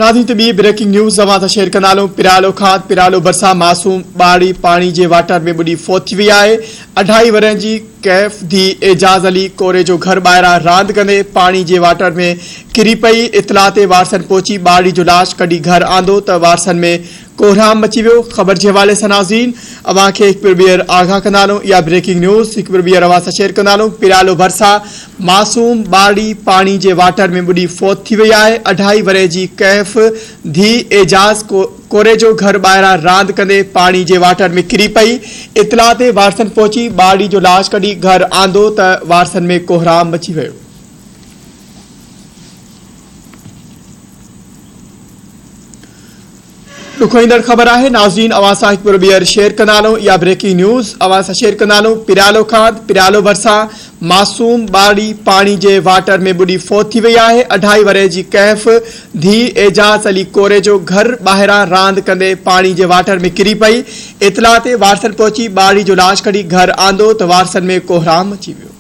ناظرين ته ٻي بريڪنگ نيوز اوهان سان شيئر ڪندا هلون پريالو کان پريالو ڀرسان معصوم ٻارڙي پاڻي جي واٽر ۾ ٻڏي فوت ٿي وئي آهي اڍائي ورهين جي ڪيف ڌي اعجاز علي ڪوريجو گهر ٻاهران راند ڪندي پاڻي جي واٽر ۾ ڪري پئي اطلاع تي وارثن پهچي ٻارڙي جو لاش ڪڍي گهر آندو ته وارثن ۾ ڪوهرام مچي ويو خبر جي حوالي سان ناظرين اوهان کي هڪ ڀيرو ٻيهر آگاهه ڪندا هلون اها بريڪنگ نيوز هڪ ڀيرو ٻيهر اوهان سان شيئر ڪندا هلون پريالو ڀرسان معصوم ٻارڙي پاڻي جي واٽر ۾ ٻڏي فوت ٿي وئي آهي اڍائي ورهين جي ڪهف ڌي اعجاز ڪوريجو گهر ٻاهران راند ڪندي پاڻي جي واٽر ۾ ڪري پئي اطلاع تي وارثن پهچي ٻارڙي جو لاش ڪڍي گهر آندو ته وارثن ۾ ڪوهرام مچي ويو. ڏکوئيندڙ خبر آهي ناظرين اوهان سان هڪ ڀيرو ٻيهر شيئر ڪندا هلون اها بريڪنگ نيوز اوهان سان شيئر ڪندا هلون پريالو کان پريالو ڀرسان معصوم ٻارڙي پاڻي جي واٽر ۾ ٻڏي فوت ٿي وئي آهي اڍائي ورهين جي ڪهف ڌي اعجاز علي ڪوريجو گهر ٻاهران راند ڪندي پاڻي جي واٽر ۾ ڪري پئي اطلاع تي وارثن پهچي ٻارڙي جو لاش کڻي گهر آندو ته وارثن ۾ ڪوهرام مچي ويو.